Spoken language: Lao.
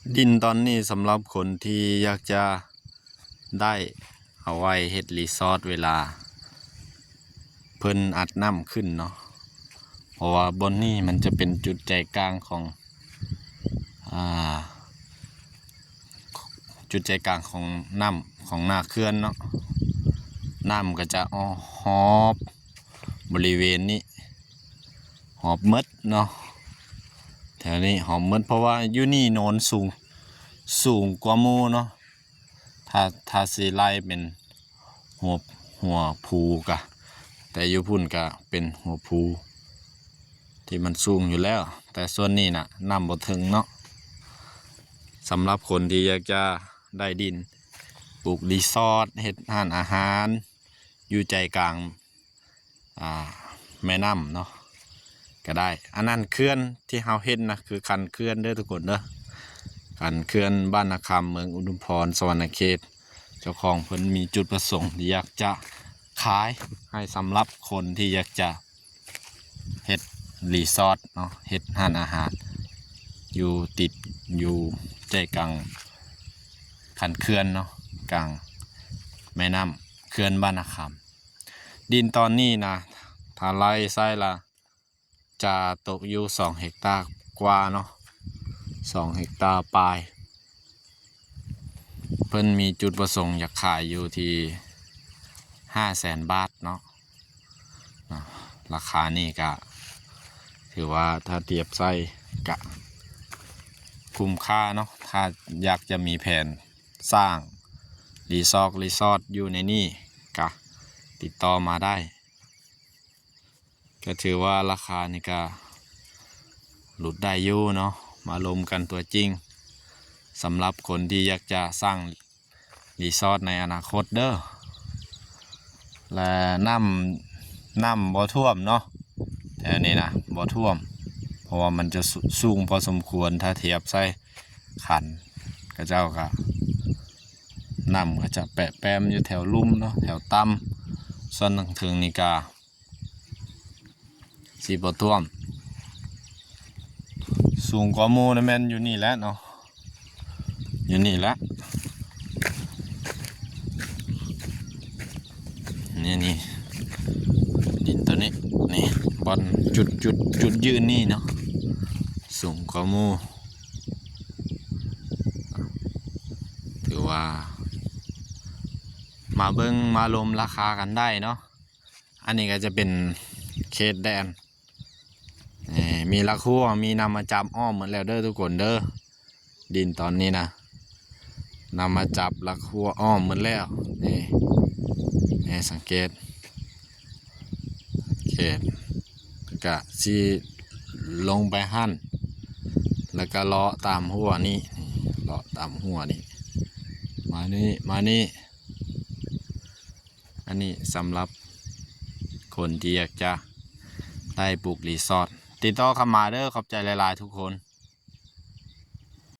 ດິນຕອນນີ້ສຳລັບຄົນທີ່ຢາກຈະໄດ້ເອົາໄວ້ເຮັດຣີສອດເວລາເພິ່ນອັດນ້ຳຂຶ້ນເນາະ ເພາະວ່າບ່ອນນີ້ມັນຈະເປັນຈຸດໃຈກາງຂອງ ອ່າ ຈຸດໃຈກາງຂອງນ້ຳຂອງໜ້າເຂື່ອນເນາະ ນ້ຳກໍຈະອ້ອມຮອບບໍລິເວນນີ້ ຮອບໝົດເນາະ ແຖວນີ້ຮອບໝົດ ເພາະວ່າຢູ່ນີ້ໂນນສູງ ສູງກວ່າໝູ່ເນາະ ຖ້າ ຖ້າຊິໄລ່ເປັນຫົວ ຫົວພູກະ ແຕ່ຢູ່ພຸ້ນກະເປັນຫົວພູທີ່ມັນສູງຢູ່ແລ້ວ ແຕ່ສ່ວນນີ້ນະ ນ້ຳບໍ່ເຖິງເນາະ. ສຳລັບຄົນທີ່ຢາກຈະໄດ້ດິນປູກຣີສອດ ເຮັດຮ້ານອາຫານ ຢູ່ໃຈກາງ ອ່າ ແມ່ນ້ຳເນາະ ກໍໄດ້ ອັນນັ້ນເຂື່ອນທີ່ເຮົາເຫັນນະ ຄືຄັນເຂື່ອນເດີທຸກຄົນເດີ ຄັນເຂື່ອນບ້ານນາຄຳ ເມືອງອຸດົມພອນ ສະຫວັນນະເຂດ. ເຈົ້າຂອງເພິ່ນມີຈຸດປະສົງທີ່ຢາກຈະຂາຍໃຫ້ສຳລັບຄົນທີ່ຢາກຈະເຮັດຣີສອດເນາະ ເຮັດຮ້ານອາຫານ ຢູ່ຕິດ ຢູ່ໃຈກາງຄັນເຂື່ອນເນາະ ກາງແມ່ນ້ຳ ເຂື່ອນບ້ານນາຄຳ. ດິນຕອນນີ້ນະ ຖ້າໄລ່ໃສ່ລະ ຈະຕົກຢູ່ສອງເຮັກຕາກວ່າເນາະ ສອງເຮັກຕາປາຍ. ເພິ່ນມີຈຸດປະສົງຢາກຂາຍຢູ່ທີ່ຫ້າແສນບາດເນາະ ນະ ລາຄານີ້ກະຖືວ່າຖ້າທຽບໃສ່ກະຄຸ້ມຄ່າເນາະ. ຖ້າຢາກຈະມີແຜນສ້າງຣີສອດ ຣີສອດຢູ່ໃນນີ້ກະຕິດຕໍ່ມາໄດ້. ກໍຖືວ່າລາຄານີ້ກະຫຼຸດໄດ້ຢູ່ເນາະ ມາລົມກັນຕົວຈິງ ສຳລັບຄົນທີ່ຢາກຈະສ້າງຣີສອດໃນອະນາຄົດເດີ. ແລະ ນ້ຳ ນ້ຳບໍ່ຖ້ວມເນາະ ແຖວນີ້ນະບໍ່ຖ້ວມ ເພາະວ່າມັນຈະສູ ສູງພໍສົມຄວນ ຖ້າທຽບໃສ່ຄັນ ເຂົາເຈົ້າກະ ນ້ຳກໍຈະແປະແປມຢູ່ແຖວລຸ່ມເນາະ ແຖວຕ່ຳ ສ່ວນທາງເທິງນີ້ກະ ຊິບໍ່ຖ້ວມ. ສູງກວ່າໝູ່ນະແມ່ນຢູ່ນີ້ແຫຼະເນາະ ຢູ່ນີ້ແຫຼະ ນີ້ ນີ້ ດິນໂຕນີ້ ນີ້ ບ່ອນຈຸດ ຈຸດ ຈຸດຢືນນີ້ເນາະ ສູງກວ່າໝູ່. ຖືວ່າມາເບິ່ງມາລົມລາຄາກັນໄດ້ເນາະ. ອັນນີ້ກໍຈະເປັນເຂດແດນ ມີລັກຮົ້ວ ມີນ້ຳມາຈັບອ້ອມໝົດແລ້ວເດີທຸກຄົນເດີ. ດິນຕອນນີ້ນະ ນ້ຳມາຈັບລັກຮົ້ວອ້ອມໝົດແລ້ວ ນີ້ ນີ້ສັງເກດ ເຂດ ກະຊິລົງໄປຫັ້ນ ແລ້ວກະເລາະຕາມຮົ້ວນີ້ ເລາະຕາມຮົ້ວນີ້ ມານີ້ ມານີ້. ອັນນີ້ສຳລັບຄົນທີ່ຢາກຈະໄດ້ປູກຣີສອດ ຕິດຕໍ່ເຂົ້າມາເດີ. ຂອບໃຈຫຼາຍໆທຸກຄົນ.